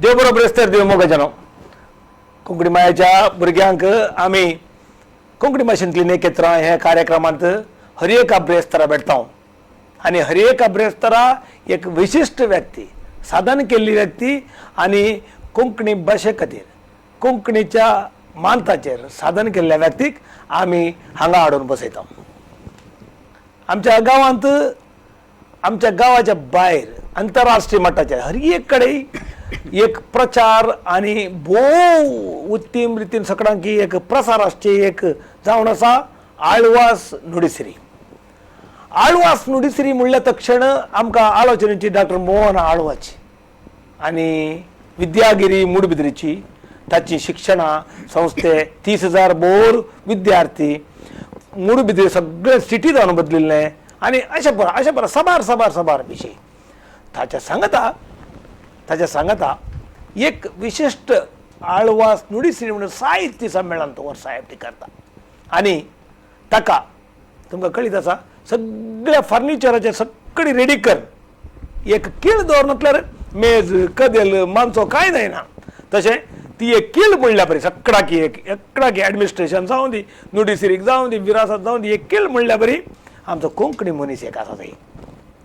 देव बरो ब्रेस्तर देव मोगाजनो. कोंकणी मायाच्या भुरग्यांक आमी कोंकणी भाशेंतली नेकेत्रां ह्या कार्यक्रमांत हर एका ब्रेस्तरा भेटता आनी हर एका ब्रेस्तरा एक विशिश्ट व्यक्ती, साधन केल्ली व्यक्ती आनी कोंकणी भाशे खातीर कोंकणीच्या मानताचेर साधन केल्ल्या व्यक्तीक आमी हांगा हाडून बसयता. आमच्या गांवांत, आमच्या गांवाच्या भायर आंतरराष्ट्रीय मट्टाचेर हर एक कडेन एक प्रचार आनी भोव उत्तम रितीन सगळ्यांकी एक प्रसार आसची एक जावन आसा आळवास नुडीसिरी. आळवास नुडीसिरी म्हणल्या तक्षण आमकां आलोचनेची डॉक्टर मोहन आळवाची आनी विद्यागिरी मुडबिद्रीची ताची शिक्षणां संस्थे 30,000 बोर विद्यार्थी मुडबिद्री सगळे सिटी जावन बदलिल्लें आनी अशें परा अशें परा साबार साबार साबार विशय. ताच्या सांगाता एक विशिश्ट आळवास नुडीसिरी म्हणून साहित्य संमेलन तो वर्सा ती करता आनी ताका तुमकां कळीत आसा, सगळ्या फर्निचराचें सगळी रेडी कर एक कीळ दवर म्हटल्यार मेज कदेल मानचो कांय जायना. तशें ती एक कीळ म्हणल्या बरी सगळ्याकी एक एकडाकी एडमिनिस्ट्रेशन जावं दी, नुडीसिरीक जावं दी, विरासत जावं दी, एक कीळ म्हणल्या बरी आमचो कोंकणी मनीस एक आसा थंय.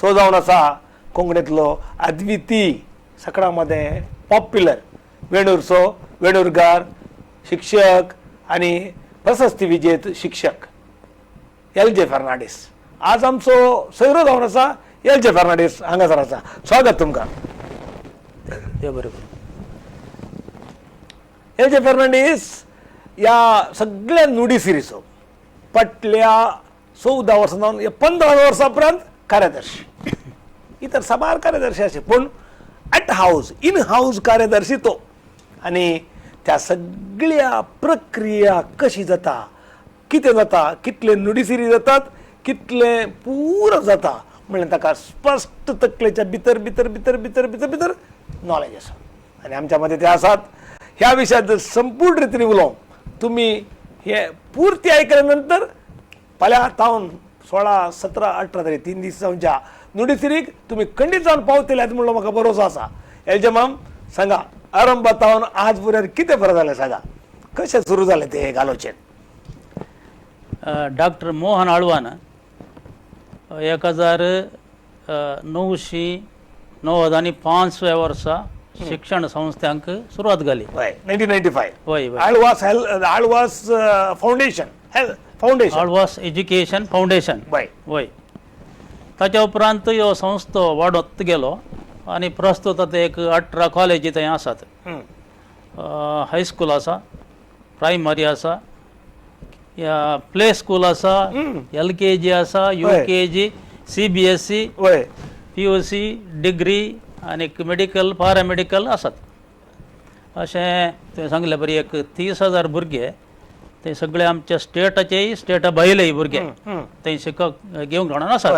तो जावन आसा कोंकणींतलो अद्वितीय, सगळ्यां मदें पॉप्युलर वेणूरचो वेणूरगार शिक्षक आनी प्रशस्ती विजेत शिक्षक एल जे फर्नांडीस. आज आमचो सोयरो जावन आसा एल जे फर्नांडीस हांगासर आसा. स्वागत तुमकां. देव बरें करूं. एल जे फर्नांडीस ह्या सगळ्या नुडी सिरीचो फाटल्या 14 वर्सां जावन 15 वर्सां उपरांत कार्यदर्शी. इतर साबार कार्यदर्शी अशे पूण ॲट हाऊस इन हाऊस कार्यदर्शी तो आनी त्या सगळ्या प्रक्रिया कशी जाता, कितें जाता, कितले नुडीसिरी जातात, कितले पुरो जाता म्हणल्यार ताका स्पश्ट तकलेच्या भितर भितर भितर भितर भितर भितर नॉलेज आसा आनी आमच्या मदें ते आसात. ह्या विशयात संपूर्ण रितीन उलोवंक तुमी हे पुर्ती आयकल्या नंतर फाल्यां तावन 16, 17, 18 तारीख 3 दीस जावच्या नुडीसिरीक तुमी खंडीत जावन पावतले म्हणलो म्हाका भरोसो आसा. एलजे माम, सांगा, आरंभात तावन आज पर्यंत कितें फरक जालें सांगा, कशें सुरू जालें तें घालोवचें? डॉक्टर मोहन आळवान 1995व्या वर्सा शिक्षण संस्थांक सुरवात घाली. हय, 1995. वय वय आळवास हेल Alva's foundation, foundation. Alva's education foundation. वय, ताच्या उपरांत ह्यो संस्था वाडत गेलो आनी प्रस्तुत आतां एक 18 कॉलेजी थंय आसात. हायस्कूल आसा, प्रायमरी आसा, या प्ले स्कूल आसा, एल के जी आसा, you के जी, सीबीएसई, पीयूसी, डिग्री आनी मेडिकल, पारामेडिकल आसात. अशें तुवें सांगले बरी एक 30,000 भुरगे ते सगळे आमच्या स्टेटाचेय स्टेटा भायलेय भुरगे थंय शिकप घेवंक जाणून आसात.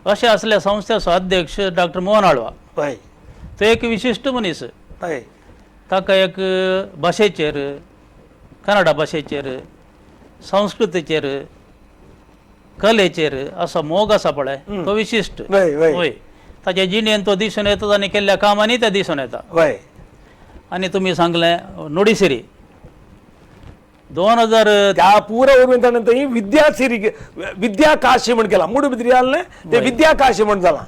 अशें असल्या संस्थेचो अध्यक्ष डॉक्टर मोहन आळवा. तो एक विशिश्ट मनीस. ताका एक भाशेचेर, कन्नडा भाशेचेर, संस्कृतीचेर, कलेचेर असो मोग आसा पळय तो विशिश्ट. वय वय वय, ताच्या जिणेन तो दिसून येता आनी केल्ल्या कामांनी ते दिसून येता. आनी तुमी सांगलें नुडीसिरी 2000 त्या पुरा उरवें ही विद्यासिरी, विद्या काशी म्हण केला मुडबिद्री आसलें ते विद्या काशी म्हण जाला.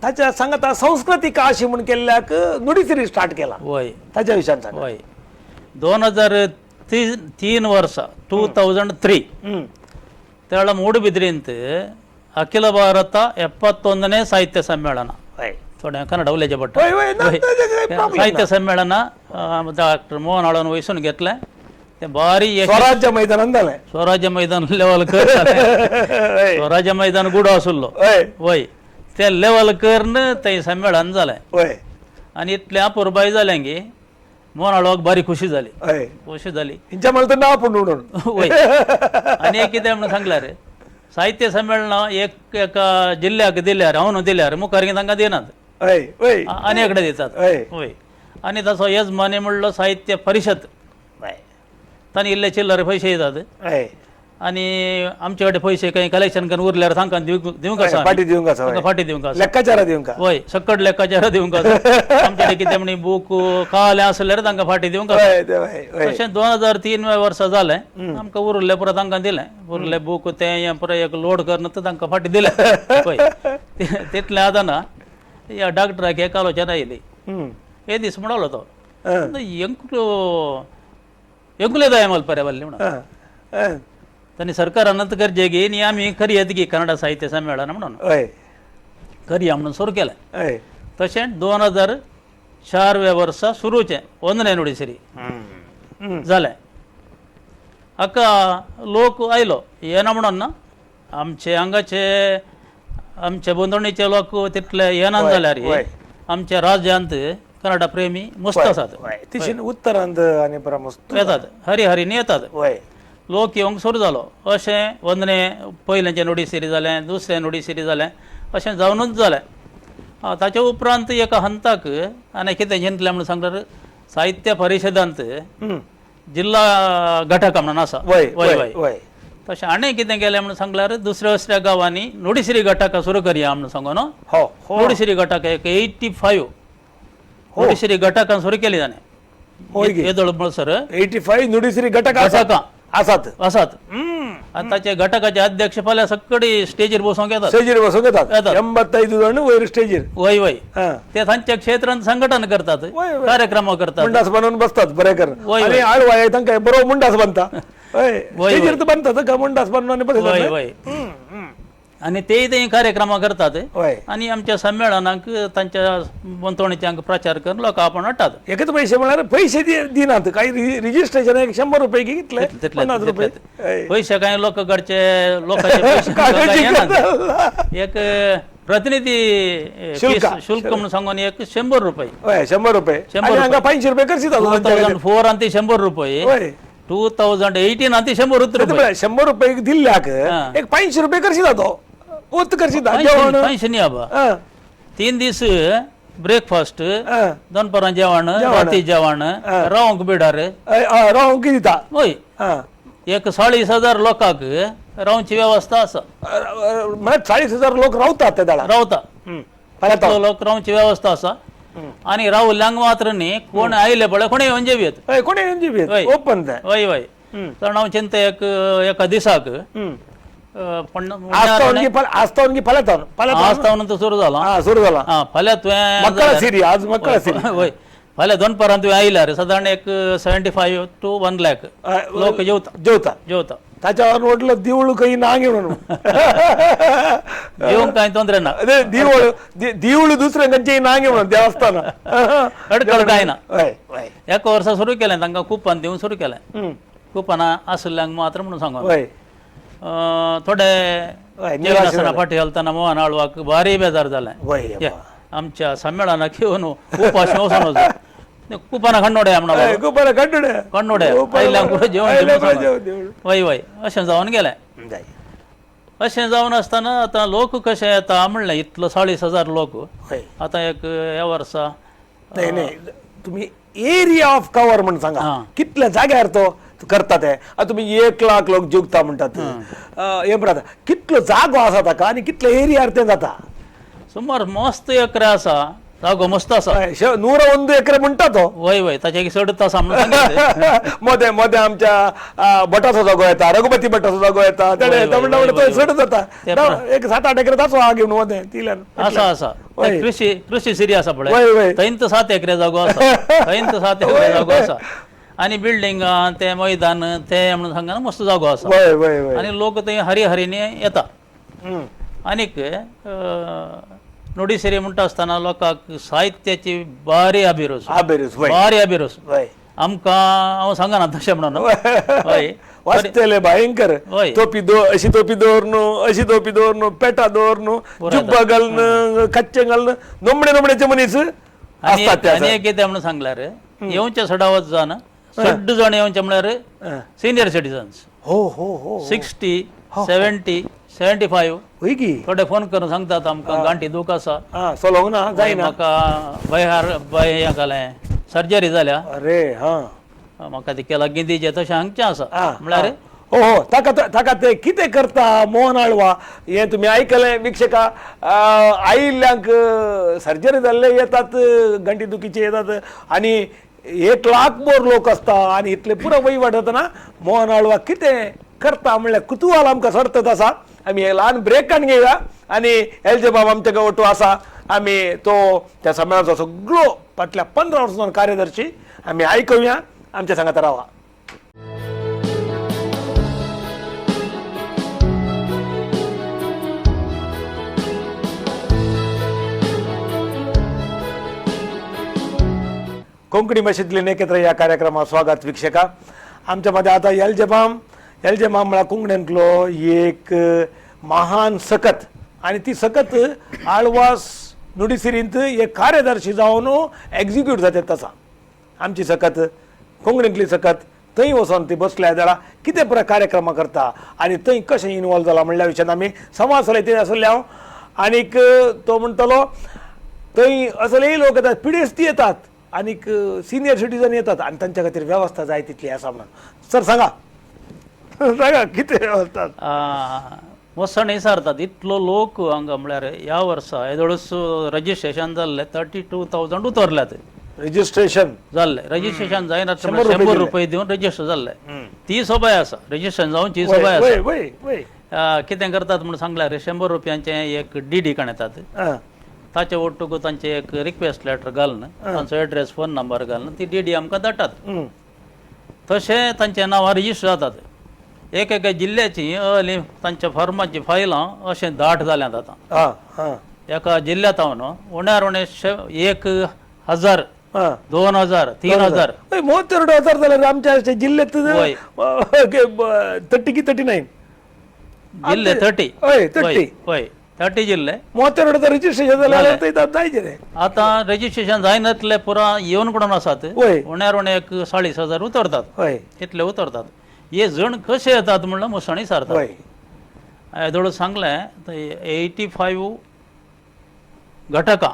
ताच्या सांगता संस्कृती काशी म्हण केल्ल्याक नुडीसिरी स्टार्ट केला. ताच्या विशयान सांगा. वय, 2003 वर्सा, 2003, त्यावेळा ಮೂಡುಬಿದ್ರಿಂತ ಅಖಿಲ ಭಾರತ 71ನೇ ಸಾಹಿತ್ಯ ಸಮ್ಮೇಳನ. थोडें कन्नड उलयचें पडटा. वय वय ना, problem साहित्य संमेळन डॉक्टर मोहन आळवान वयसून घेतलें तें भारी यश. स्वराज्य मैदानान जालें. स्वराज्य मैदान लेवल कर जालें. स्वराज्य मैदान गुडो आशिल्लो. वय, ते लेवल करून थंय संमेळन जालें. आनी इतलें अपुरबाय जालें की मोहन आळवाक भारी खुशी जाली. खुशी जाली. हिंच्या मला तर नाव पण म्हणून. वय, आनी एक कितें म्हणून सांगल्यार साहित्य संमेळन एक एका जिल्ल्याक दिल्यार, हांव दिल्यार मुखार तांकां दिनात. हय वय आनी एकडे दितात. वय, आनी तसो यजमानी म्हणलो साहित्य परिषद, तांणी इल्ले चिल्लर पयशे दितात. आनी आमचे कडेन पयशे काही कलेक्शन करून उरल्यार तांकां दिवंक आसा आमी. फाटी दिवंक आसा, तांकां हय. फाटी दिवंक आसा. लेक्काचारा दिवंक. वय, सकट लेक्काचारा दिवंक आसा. आमचे कडेन कितें म्हणी बूक काले आसल्यार तांकां फाटी दिवंक आसा. हय ते हय हय. तशें 2003 वर्सा जालें, आमकां उरले परत तांकां दिलें, उरले बूक ते हें परत एक लोड करून तांकां फाटी दिलें. पळय तितलें आतां ना ह्या डॉक्टराक एक आलोचना येयली. हे दीस म्हणलो तो ಎಂಕುಲು ಎಂಕುಲೇದಾಯ ಮಲ್ಪರೆ ಬಲ್ಲಿ म्हणून. तांणी सरकारान गरजेगी नी आमी करयत की कन्नड साहित्य संमेलन म्हणून करया म्हणून सुरू केलें. तशें 2004 वर्सा सुरूचें 1 नुडीसरी जालें. हाका लोक आयलो येना म्हणून ना, आमचे हांगाचे आमचे बंदोणीचे लोक तितले येना जाल्यार आमच्या राज्यांत कन्नड प्रेमी मस्त आसात. तिशीन उत्तरांत आनी परा मस्त येतात, हरिहरीनी येतात. लोक येवंक सुरू जालो. अशें 1 पयलेंचें नुडीसिरी जालें, दुसरें नुडीसिरी जालें, अशें जावनूच जालें. ताचे उपरांत एका हंताक आनी कितें जिंतलें म्हणून सांगल्यार साहित्य परिशदांत जिल्हा घटक म्हणून आसा. वय वय वय. तशें आनी कितें केलें म्हणून सांगल्यार दुसऱ्या दुसऱ्या गांवांनी नुडीसिरी घटक सुरू करया म्हणून सांगून नुडीसिरी घटक एक 85 नुडीसिरी घटकां सुरू केली ताणें. येदोळ म्हणसर 85 नुडीसिरी घटक आसात आसात. आनी ताचे घटकाचे अध्यक्ष फाल्यां सगळे स्टेजीर बसूंक येतात. स्टेजीर बसूंक येतात. 85 जण वयर स्टेजीर. वय वय. ते तांच्या क्षेत्रांत संघटन करतात, कार्यक्रम करतात, मुंडास बनवून बसतात बरे कर. आनी आळवाय तांकां बरो मुंडास बांदता. स्टेजीर तर बांदतात का मुंडास बांदून आनी वय वय. आनी तेय ते कार्यक्रम करतात आनी आमच्या संमेलनाक तांच्या गुंतवणुकींक प्रचार करून लोक आपण हाडटात. एकच पयशे म्हळ्यार पयशे दिनात, काही रजिस्ट्रेशन एक 100 रुपये घेतले, 50 रुपये पयशे कांय लोक कडचे लोकांचे पयशे एक प्रतिनिधी शुल्क म्हणून सांगून एक 100 रुपये. 100 रुपये 500 रुपये करशीत. 2004 आनी 100 रुपये, 2018 आनी 100 रुपये. 100 रुपये दिल्ल्याक एक 500 रुपये करशीत तो ओत करशीत. 500 न्ही बाबा, 3 दीस ब्रेकफास्ट, दनपारां जेवण, राती जेवण, रावंक बिडार रावंक दिता. हय, एक 40,000 लोकांक रावची वेवस्था आसा. म्हळ्यार 40,000 लोक रावतात त्या दाळा रावता, लोक रावची वेवस्था आसा. आनी रावल्यांक मात्र न्ही, कोण आयले पळय कोणी येवन जेवयत, कोणी येवन जेवयत, ओपन. हय हय. कारण हांव चिंता एक एका दिसाक आस्तावन सुरू जाला, सुरू जाला. फाल्यां तुवें वय, फाल्यां दनपारां तुवें आयल्यार सादारण एक 75 to 1 lakh लोक जेवता जेवता जेवता. ताच्यावर म्हटलं देवूळ काही ना घेऊन जेवंक कांय तोंदरे ना. देवूळ देवूळ दुसऱ्या खंयचेय ना घेऊन देवस्थान अडकळ काय ना. एका वर्सा सुरू केलें, तांकां कुपन दिवन सुरू केलें. कुपनां आशिल्ल्यांक मात्र म्हणून सांगून थोडे जेवणासना फाटी घालतना मोहन आळवाक भारी बेजार जालें. आमच्या संमेलनाक येवन उपास वचून कुपना कण्णोड्या म्हणून कण्णोड्या आयल्यांक जेवण. वय वय. अशें जावन गेलें. अशें जावन आसतना आतां लोक कशें येता म्हणलें इतलो 40,000 लोक आतां एक ह्या वर्सा. तुमी एरिया ऑफ कवर म्हण सांगा, कितल्या जाग्यार तो करता ते. आतां तुमी 1 लाख लोक जेवता म्हणटात, हें पळयता कितलो जागो आसा ताका आनी कितले एरियार तें जाता. सुमार मस्त एकरे आसा, जागो मस्त आसा, 101 एकरे म्हणटा तो. वय वय, ताचे चडच आसा म्हणून मदें मदें आमच्या भटाचो जागो येता, रघुपती भटाचो जागो येता, तेणे म्हणटा तो चड जाता. एक 7-8 एकरे ताचो आहा घेवन मदें तिल्यान आसा आसा. कृषी कृषी सिरी आसा पळय, थंय 7 एकरे जागो आसा, थंय 7 एकरे जागो आसा. आनी बिल्डिंगां ते मैदान ते म्हणून सांगना मस्त जागो आसा. आनी लोक थंय हरिहरीनी येता. आनीक नुडीसिरी म्हणटा आसतना लोकांक साहित्याची भारी अभिरूच, भारी अभिरूच. आमकां हांव सांगना तशें म्हणून हय वाचतले भयंकर. तोपी अशी तोपी दवरनु, अशी तोपी दवरनु, पेटा दवरनु, जुब्बा घालून, कच्चे घालून, नोमणे नोमण्याचे मनीस आसतात. आनी एक कितें म्हणून सांगल्यार येवचे सडावत जाण चड जाण येवचे म्हळ्यार सिनियर सिटीजन्स. हो हो हो. 60, 70, 75. थोडे फोन करून सांगतात आमकां गांठी दूख आसा, म्हाका बाय बाय हें घालें, सर्जरी जाल्या, अरे हा म्हाका ती केला गिंदीचें तशें हांगचें आसा. म्हळ्यार हो हो, ताका ताका ते कितें करता मोहन आळवा हें तुमी आयकलें वीक्षका. आयिल्ल्यांक सर्जरी जाल्ले येतात, घंटी दुखीचे येतात आनी 1 लाख बोर लोक आसता आनी इतले पुरो वहिवाट जातना मोहन आळवा कितें करता म्हणल्यार कुतूहल आमकां सरतत आसा. आमी हे ल्हान ब्रेकान घेवया आनी एल जे बाब आमच्या वटू आसा. आमी तो त्या संमेलनाचो सगळो फाटल्या 15 वर्सां कार्यदर्शी आमी आयकुया. आमच्या सांगात रावा. कोंकणी भाशेंतली नेकेत्र ह्या कार्यक्रमात स्वागत वीक्षका. आमच्या मध्ये आता एल जे माम, एल जे माम म्हळ्यार कोंकणींतलो एक महान सकत आनी ती सकत आळवास नुडीसिरींत एक कार्यदर्शी जावन एक्झिक्यूट जाता तसा आमची सकत कोंकणींतली सकत थंय वचोन ती बसल्या जाल्यार कितें पुराय कार्यक्रमां करता आनी थंय कशें इनवॉल्व जाला म्हणल्या विशयान आमी संवाद चलयत आसले हांव. आनीक तो म्हणटलो थंय असलेय लोक येतात, पिडेस्ती येतात आनीक सिनियर सिटीजन येतात आनी तांच्या खातीर वेवस्था जाय तितली आसा म्हणून. सर सांगा सांगा कितें वेवस्था? मसण सारतात इतलो लोक हांगा म्हळ्यार ह्या वर्सा येदोळच रजिस्ट्रेशन जाल्लें 32,000 उतरल्यात. रजिस्ट्रेशन जाल्लें, रजिस्ट्रेशन जायना 100 रुपये दिवन रजिस्टर जाल्लें. ती सोबाय आसा, रजिस्ट्रेशन जावची सोबाय आसा. कितें करतात म्हूण सांगल्यार 100 रुपयांचें एक डी डी काडटात, ताचे ओटूक तांचे एक रिक्वेस्ट लेटर घालून तांचो एड्रेस फोन नंबर घालून ती डी डी आमकां धाडटात. तशें तांचे नांवां रजिस्टर जातात. एक एका जिल्ल्याची असली तांच्या फॉर्माची फायलां अशें दाट जाल्यात आतां. एका जिल्ल्यांत हांव उण्यार उणें 1,000, 2,000, 3,000 32,000 जाल्यार आमच्या जिल्ल्यांत 30 की 39 जिल्ले 30, हय 30, हय 30 जिल्ले 32,000 रजिस्ट्रेशन जाल्यार जायचे. आतां रजिस्ट्रेशन जायनातले पुरा येवन कडून आसात उण्यार उणें एक 40,000 उतरतात, इतले उतरतात. हे जण कशे येतात म्हणल्यार मुसणी सारतात. येदोळ सांगलें 85 घटकां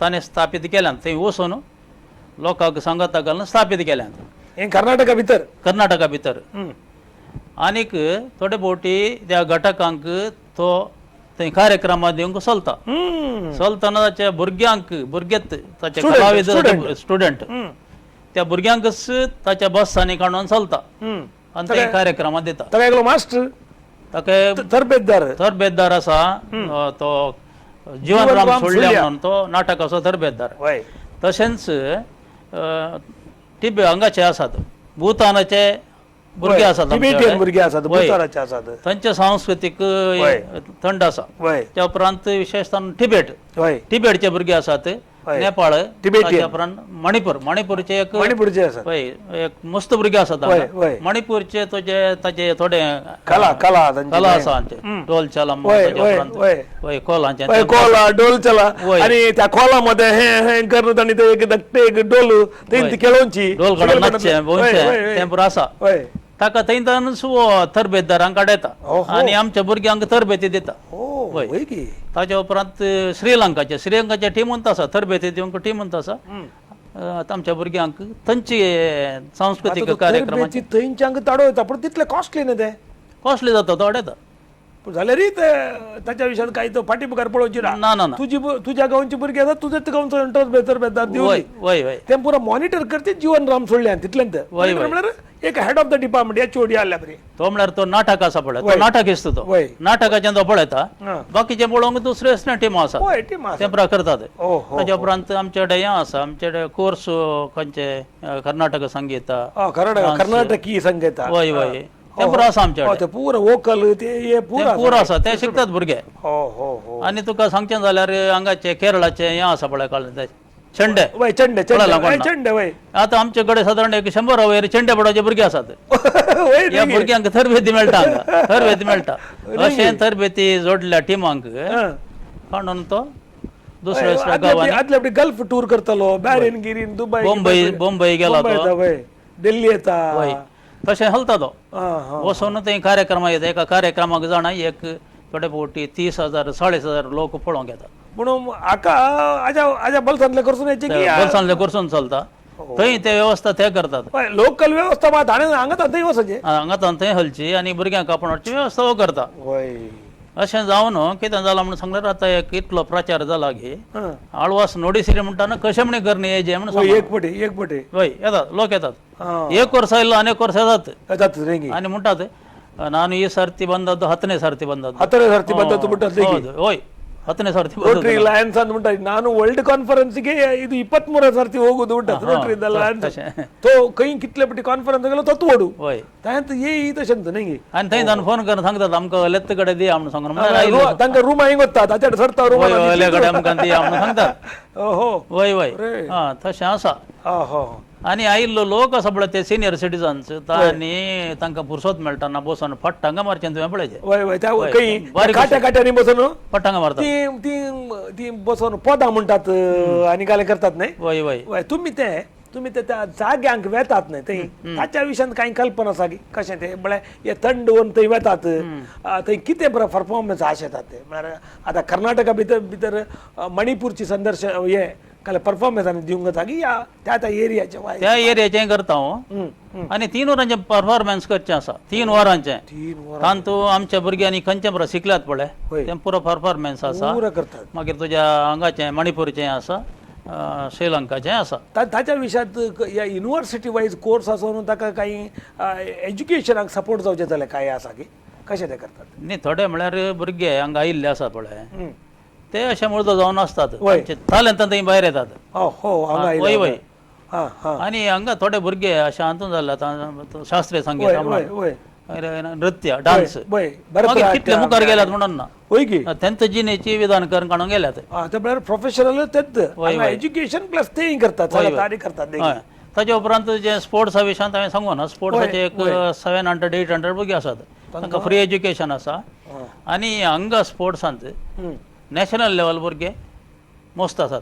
ताणें स्थापीत केल्यात, थंय वचून लोकांक सांगाता घालून स्थापीत केल्यात. हे कर्नाटका भितर, कर्नाटका भितर. आनीक थोडे फावटी त्या घटकांक तो थंय कार्यक्रमां दिवंक चलता. चलतना ताच्या भुरग्यांक, भुरगेत ताचे कलाविद स्टुडंट, त्या भुरग्यांकच ताच्या बसांनी काडून चलता आनी ते कार्यक्रमां दिता. ताका एकलो मास्टर, ताका तरबेतदार, तरबेतदार आसा तो जीवनराम सोडल्या म्हणून तो नाटकाचो तरबेतदार. तशेंच टिबे हांगाचे आसात, भूतानाचे भुरगे आसात, भुरगे आसात, भूतानाचे आसात, तांचे सांस्कृतीक थंड आसा. त्या उपरांत विशेशता टिबेट, टिबेटचे भुरगे आसात, नेपाळ, ताच्या उपरांत मणिपूर, मणिपूरचे एक मणिपूरचे आसात, एक मस्त भुरगे आसात मणिपूरचे. तुजे ताचे थोडे कला कला कला आसा, ढोल चला, हय कोलांचे कोला ढोल चला, आनी त्या कोला मध्ये हे हे करून तांणी ते एक धाकटे एक ढोल ते खेळोवची, ढोल काडून नाचचें भोंवचें तें पुरो आसा. ताका थंयच्यानच तरबेतदारांक काडयता आनी आमच्या भुरग्यांक तरबेती दिता. ताच्या उपरांत श्रीलंकाचे, श्रीलंकाच्या टिमूंत आसा तरबेती दिवंक टिमूंत आसा आमच्या भुरग्यांक तांची सांस्कृतीक कार्यक्रम थंयच्यांक ताडो येता. पूण तितले कॉस्टली न्ही, ते कॉस्टली जाता, तो अडयता. पूण जाल्यारय ते ताच्या विशयान कांय तो फाटी मुखार पळोवची ना. ना ना, तुजी तुज्या गांवची भुरगीं आसा, तुजेच गांवचो तरबेतदार दिवं, ते पुरो मॉनिटर करते जीवन राम सोडल्यान तितल्यान. म्हळ्यार एक head of the department H O D आसल्या बरी. तो म्हळ्यार तो नाटक आसा पळय, तो नाटक दिसता, तो नाटकाचें तो पळयता, बाकीचें पळोवंक दुसरे टिमां आसा, ते पुरा करतात. ताच्या उपरांत आमचे कडेन हें आसा, आमचे कडेन कोर्स खंयचे कर्नाटक संगीत, कर्नाटकी संगीत, वय वय ते पुरो आसा आमचे कडेन, पुरो वोकल ते पुरो आसा, ते शिकतात भुरगे. आनी तुका सांगचें जाल्यार हांगाचे केरळाचे हें आसा पळय, कळ्ळें, चेंडे, चेंडे चेंडे. आतां आमचे कडेन सादारण 100 वयर चेंडे पडोवचे भुरगे आसात. ह्या भुरग्यांक तरबेती मेळटा, हांगा तरबेती मेळटा. अशें तरबेती जोडल्या टिमांक काडून तो दुसऱ्या दुसऱ्या गांवांनी गल्फ टूर करतलो, बॅरेन गिरीन, दुबय, बोंबय, बोंबय गेला तो, दिल्ली येता, तशें हलता तो वचून थंय कार्यक्रमाक येता. एका कार्यक्रमाक जाणा एक थोडे फावटी 30,000 40,000 लोक पळोवंक येतात. म्हणून आका आजा आजा बलसांतले करसून बलसांतले करसून चलता. थंय ते व्यवस्था ते करतात. लोकल व्यवस्था मात हांगा थंय वचचे, हांगा थंय हलची आनी भुरग्यांक आपोवन हाडची व्यवस्था हो करता. अशें जावन कितें जालां म्हणून सांगल्यार आतां एक इतलो प्रचार जाला की आळवास नोडिसिरी म्हणटा कशें म्हण करणी येजे म्हणून एक पटी एक पटी वय येतात लोक येतात. एक वर्स आयलो आनी एक वर्स येतात आनी म्हणटात ನಾನು ಈ ಸರ್ತಿ ಬಂದದ್ದು 10ನೇ ಸರ್ತಿ ಬಂದದ್ದು, 10ನೇ ಸರ್ತಿ ಬಂದದ್ದು म्हणटात. ಹೌದು ಓಯ್ 10ನೇ ಸರ್ತಿ ರೋಟರಿ ಲಯನ್ಸ್ ಅಂತ ಉಂಟು. ನಾನು ವರ್ಲ್ಡ್ ಕಾನ್ಫರೆನ್ಸ್ಗೆ ಇದು 23 ಸರ್ತಿ ಹೋಗುದು ಉಂಟು ರೋಟರಿ ಲಯನ್ಸ್. तो खंय कितले पटी कॉन्फरन्स गेलो तो तोडू तांत ये तशें न्ही. आनी थंय तांकां फोन करून सांगतात आमकां अलेत्त कडेन दिया म्हणून सांगून, तांकां रूम हांगा वता ताच्या सरता रूम अले कडेन आमकां दिया म्हणून सांगतात. हो वय वय हा तशें आसा. आनी आयिल्लो लोक आसा पळय ते सिनियर सिटीजन्स, तांणी तांकां पुरसोत मेळटा ना बसून फट्टांगा मारचें तुवें पळयचें. काट्या काट्यांनी बसून फट्टांगा मारतात ती ती ती बसून पदां म्हणटात आनी काले करतात न्ही. वय वय वय तुमी ते तुमी ते त्या जाग्यांक वेतात न्ही थंय ताच्या विशयान कांय कल्पना आसा की कशें ते म्हळ्यार हे थंड दवरून थंय वेतात थंय कितें परफॉर्मन्स आशेतात ते. म्हळ्यार आतां कर्नाटका भितर भितर मणिपूरची संदर्श हे काल परफॉर्मन्स आनी दिवंक जाता की ह्या त्या त्या एरियाचे त्या एरियाचें करता हांव. आनी 3 वरांचें परफॉर्मन्स करचें आसा, 3 वरांचें. तातूंत आमच्या भुरग्यांनी खंयचें बरें शिकल्यात पळय तें पुरो परफॉर्मन्स आसा. मागीर तुज्या हांगाचें मणिपूरचें आसा, श्रीलंकाचें आसा. ताच्या विशयात ह्या युनिवर्सिटी वायज कोर्स आसून ताका कांय एज्युकेशनाक सपोर्ट जावचें जाल्यार कांय आसा की कशें तें करतात न्ही. थोडे म्हळ्यार भुरगे हांगा आयिल्ले आसा पळय ते अशे मुर्दो जावन आसतात, तालेंतां थंय भायर येतात. वय वय. आनी हांगा थोडे भुरगे अशे हातूंत जाल्ले आतां शास्त्रीय संगीत, नृत्य, डान्स, कितले मुखार गेल्यात म्हणून ना तेंच जिणेची विधान करून काडून गेल्यात. प्रोफेशनल तेच एज्युकेशन प्लस तेय करतात. ताच्या उपरांत जे स्पोर्ट्सा विशयांत हांवें सांगू ना, स्पोर्ट्साचे एक 700-800 भुरगे आसात, तांकां फ्री एज्युकेशन आसा. आनी हांगा स्पोर्ट्सांत नॅशनल लेवल भुरगे मस्त आसात.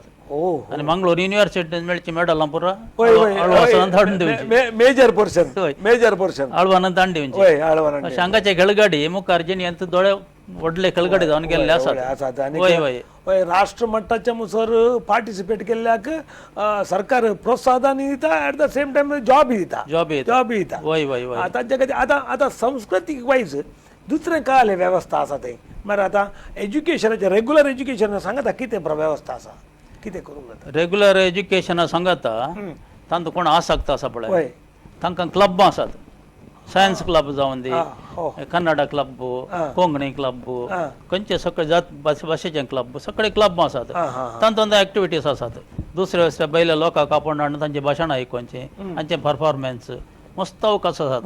आनी मंगळूर युनिवर्सिटीन मेळची मेडलां पुरा आळवासान धाडून दिवची, मेजर पोर्शन मेजर पोर्शन आळवान धाडून दिवची. अशें हांगाचे खेळगडी मुखार जिणेंत दोळे व्हडले खेळगडी जावन गेल्ले आसात. वय वय वय राष्ट्र मट्टाच्या मुसर पार्टिसिपेट केल्ल्याक सरकार प्रोत्साहन दिता, at the same time job दिता, जॉब दिता. वय वय वय. तांच्या खातीर आतां आतां संस्कृतीक वायज दुसरें काय वेवस्था आसा थंय. म्हळ्यार आतां एज्युकेशनाचें रेगुलर एज्युकेशन सांगता कितें वेवस्था आसा, कितें करूंक जाता रेगुलर एज्युकेशना सांगता. तांतूं कोण आसक्त आसा पळय तांकां क्लबां आसात, सायन्स क्लब जावन दी, कन्नडा क्लब, कोंकणी क्लब, खंयचे सगळे जात भाशेचे क्लब, सगळे क्लबां आसात. तातूंत एक्टिविटीज आसात. दुसऱ्या दुसऱ्या भायल्या लोकांक आपोवन हाडून तांचें भाशणां आयकुचें, तांचें परफॉर्मन्स, मस्त अवकाश आसात.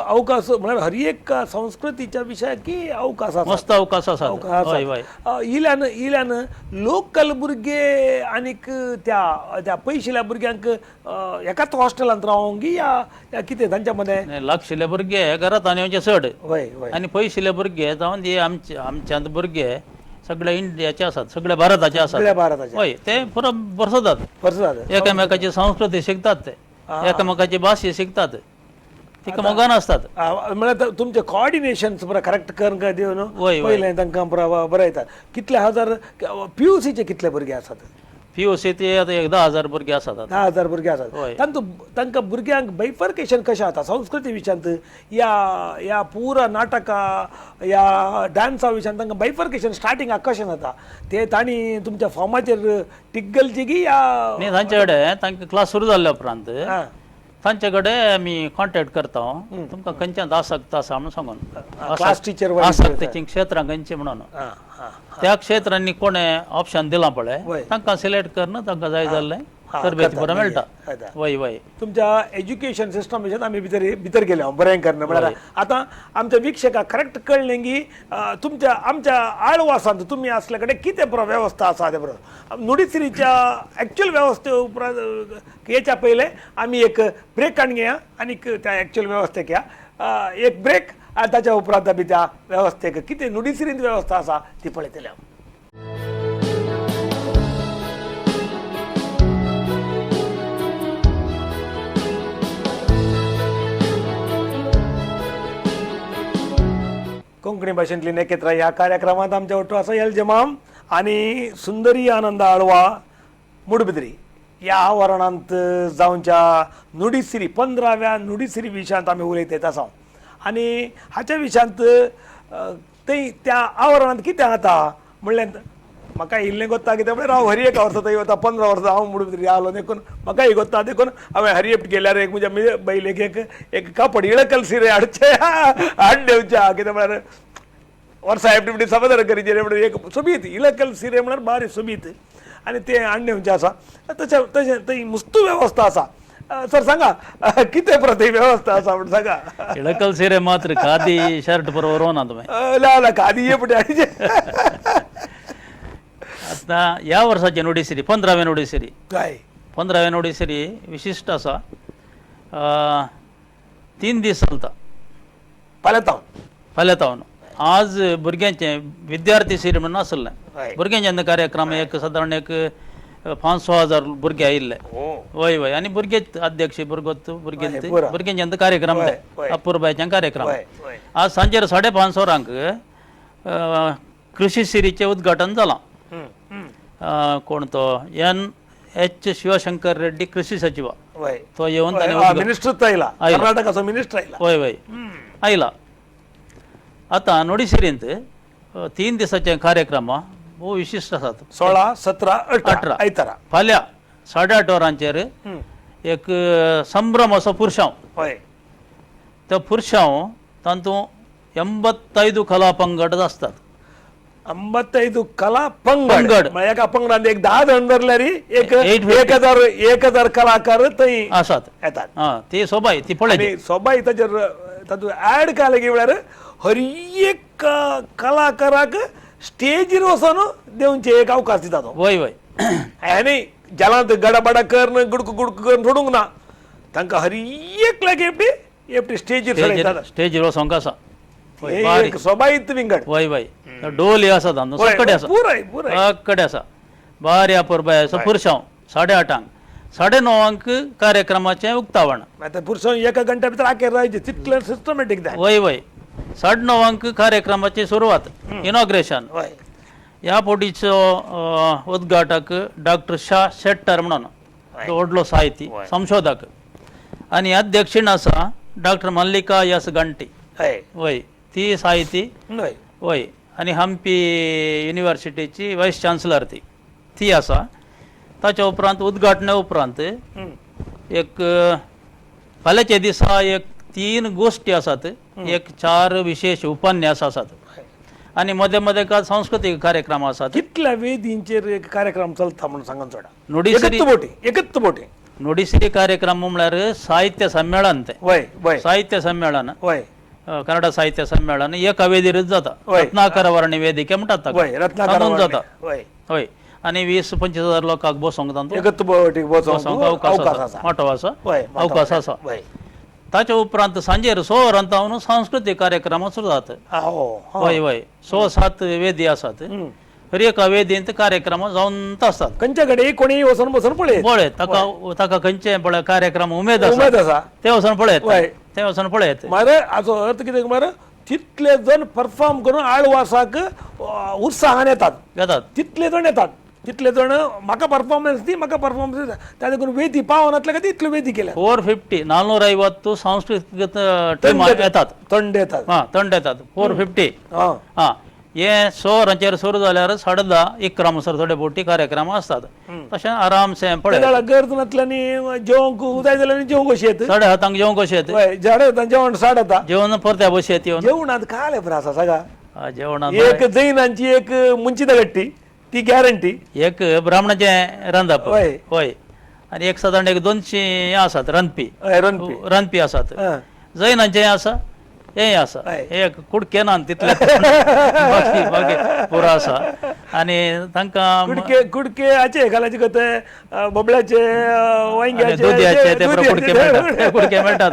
अवकाश म्हळ्यार हर एक संस्कृतीच्या विशयाक की अवकाश आसा, मस्त अवकाश आसात. हय हय. इल्यान इल्यान लोकल भुरगे आनीक त्या त्या पयशिल्ल्या भुरग्यांक एकाच हॉस्टेलांत रावोंक या कितें तांच्या मदें लागशिल्ले भुरगे घरांत आनी येवचे चड, वय वय. आनी पयशिल्ले भुरगे जावन हे आमचे आमच्यांत भुरगे सगळे इंडियाचे आसात, सगळे भारताचे आसात, सगळ्या भारताचे. हय, ते पुरो बरसतात, बरसतात, एकामेकाची संस्कृती शिकतात, ते एकामेकाची भास शिकतात, तिका मोगान आसतात. म्हळ्यार तुमचें कॉर्डिनेशन बरें करेक्ट करून दिवन पयलें तांकां बरें येतात. कितले हजार पीयूसीचे कितले भुरगे आसात? पीयूसी ते आतां एक 10,000 भुरगे आसात. 10,000 भुरगे आसात. तांतूं तांकां भुरग्यांक बायफर्केशन कशें जाता संस्कृती विशयांत या या पुरा नाटकां या डान्सा विशयांत तांकां बायफर्केशन स्टार्टिंगाक कशें जाता ते तांणी तुमच्या फॉर्माचेर टिगलची की या न्ही तांचे कडेन तांकां क्लास सुरू जाल्ल्या उपरांत तांचे कडेन आमी कॉन्टेक्ट करता, तुमकां खंयच्यान आसक्त आसा म्हणून सांगून, क्लास टिचर आसक्तीचीं क्षेत्रां खंयची म्हणून, त्या क्षेत्रांनी कोणें ऑप्शन दिलां पळय तांकां सिलेक्ट करून तांकां जाय जाल्लें तरबेज बरें मेळटा. वय वय. तुमच्या एज्युकेशन सिस्टम विशयांत आमी भितर भितर गेले बरें करून. म्हळ्यार आतां आमच्या वीक्षकाक करेक्ट कळ्ळें की तुमच्या आमच्या आळवासांत तुमी आसल्या कडेन कितें बरो वेवस्था आसा तें बरोबर नुडीसिरीच्या एक्च्युअल वेवस्थे उपरांत येच्या पयलें आमी एक ब्रेक काडून घेया आनीक त्या एक्च्युअल वेवस्थेक या एक ब्रेक आनी ताच्या उपरांत आमी त्या वेवस्थेक कितें नुडीसिरींत वेवस्था आसा ती पळयतले. कोंकणी भाशेंतली नेकेत्रा ह्या कार्यक्रमांत आमच्या ओट्टू आसा एल जमाम आनी सुंदरी आनंद आळवा मुडबिद्री. ह्या आवरणांत जावच्या नुडीसिरी 15व्या नुडीसिरी विशयांत आमी उलयत आसा. आनी हाच्या विशयांत थंय त्या आवरणांत कितें जाता म्हणलें म्हाका इल्लें गोत्ता कितें म्हळ्यार हांव हर एक वर्सा थंय वता, 15 वर्सां हांव मुडबिद्री आलो देखून म्हाका ही गोत्ता. देखून हांवें हर एक गेल्यार एक म्हज्या बैलेक एक एक कापड इळकल सिरे हाडचें हाड देवच्या कितें म्हळ्यार वर्सा एकटी समाधान करीचे म्हणल्यार एक सोबीत इळकल सिरे म्हळ्यार बारी सोबीत आनी तें हाडणें म्हणचें आसा. तशें तशें थंय मुस्तू वेवस्था आसा. सर सांगा कितें प्रती वेवस्था आसा म्हण सांगा. इळकल सिरे मात्र खादी शर्ट बरोबर ना तुवें ना ना खादी ये पुढे. आतां ह्या वर्साची नुडीसिरी 15वें नुडीसिरी काय 15वें नुडीसिरी विशिश्ट आसा. 3 दीस चलता फाल्यां फाल्यां तावन. आज भुरग्यांचे विद्यार्थी सिरी म्हणून आसलें भुरग्यांचे कार्यक्रम एक सादारण एक 5-6 हजार भुरगे आयिल्ले. वय वय. आनी भुरगे अध्यक्ष भुरगो भुरगे भुरग्यांचे कार्यक्रम ते अपुरबायचे कार्यक्रम. आज सांजेर 5:30 वरांक कृषी सिरीचें उद्घाटन जालां. कोण तो NH Shivashankar Reddy कृषी सचिव तो येवन मिनिस्टर आयला, कर्नाटकाचो मिनिस्टर आयला. वय वय आयला. आतां नुडीसिरींत 3 दिसाचे कार्यक्रम भोव विशिश्ट आसात. 16, 17, 18 आयतारा फाल्यां 8:30 वरांचेर एक संभ्रम असो पुरशांव. तो पुरशांव तातूंत 85 कला पंगड आसतात. 85 कला पंगड एका पंगडान एक 10 जण धरल्यार एक 1000 कलाकार थंय आसात येतात. ती सोबाय ती पळय सोबाय ताचेर तातूंत ऍड केलें की म्हळ्यार हर एक कलाकाराक स्टेजीर वचून देवचे एक अवकाश दिता तो. वय वय. हें न्ही जलांत गडाबडा करून गुडकू गुडकू करून सोडूंक ना, तांकां हर एकल्याक एकटी एकटी स्टेजीर स्टेजीर वचोंक आसा. सोबायत विंगड. वय वय. डोली आसा सगळे आसा सगळे आसा बारी अपुरबाय असो पुरशांव 8:30 9:30 कार्यक्रमाचें उक्तावण. आतां पुरशांव एका घंट्या भितर आखेर जायचे तितलें सिस्टमॅटीक. वय वय. 9:30 कार्यक्रमाची सुरवात इनॉग्रेशन. ह्या फावटीचो उद्घाटक डॉक्टर शाह शेट्टर म्हणून व्हडलो साहित्य संशोधक आनी अध्यक्षीण आसा डॉक्टर मल्लिका एस गंटी. वय ती साहित्य. वय. आनी हम्पी युनिवर्सिटीची वायस चान्सलर ती ती आसा. ताच्या उपरांत उद्घाटना उपरांत एक फाल्यांच्या दिसा एक 3 गोश्टी आसात, एक 4 विशेष उपन्यास आसात आनी मदें मदें कांय सांस्कृतीक कार्यक्रम आसात. कितल्या वेदींचेर एक कार्यक्रम चलता म्हणून सांगून सोडा. नुडीसिरी एकच बोटी नुडीसिरी कार्यक्रम म्हळ्यार साहित्य संमेलन तें. वय वय. साहित्य संमेलन. वय. कन्नड साहित्य संमेलन एका वेदीरच जाता. रत्नाकर वर्णी वेदिके म्हणटात ताका जाता. वय. आनी 20-25 हजार लोकांक बसोंक तातूंत अवकाश आसा, मोटो आसा, अवकाश आसा. ताच्या उपरांत सांजेर 6 वरां तावन सांस्कृतीक कार्यक्रम सुरू जाता. वय वय. 6-7 वेदी आसात. हर एका वेदींत कार्यक्रम जावन आसतात. खंयच्या कडेन कोणी वचून बसून पळयत पळयत ताका ताका खंयचे पळय कार्यक्रम उमेद आसा ते वचून पळयत ते वचून पळयत. मरे हाचो अर्थ कितें मरे तितले जण परफॉर्म करून आळवासाक उत्साहान येतात येतात तितले जण येतात तितले जण म्हाका परफॉर्मन्स दी म्हाका परफॉर्मन्स त्या देखून वेदी पावनातले खातीर इतल्यो वेदी केल्या. 450 450 सांस्कृतीक टीम येतात तंड येतात. हां तंड येतात 450. हां हे 6 वरांचेर सुरू जाल्यार 10:30 11 म्हणसर थोडे बोटी कार्यक्रम आसतात. तशें आरामसे पळय गर्द नातल्यानी जेवंक जाय जाल्यार जेवंक कशी येत 7:30 जेवंक कशी येत 7:30 जेवण 7:30 जेवण परत्या बशी येत येवन जेवणांत काले बरें आसा सगळा जेवणांत एक जैनांची एक मुंचिता गट्टी ती गॅरंटी, एक ब्राह्मणाचें रांदप. हय. आनी एक सादारण एक 200 आसात रांदपी रांदपी आसात. जैनांचें आसा हें आसा एक कुडके ना तितले बाकी बाकी पुरो आसा. आनी तांकां कुडके कुडके हाचे घालाचे कते बोबड्याचे वांयग्याचे दुदयाचे ते कुडके मेळटात कुडके मेळटात.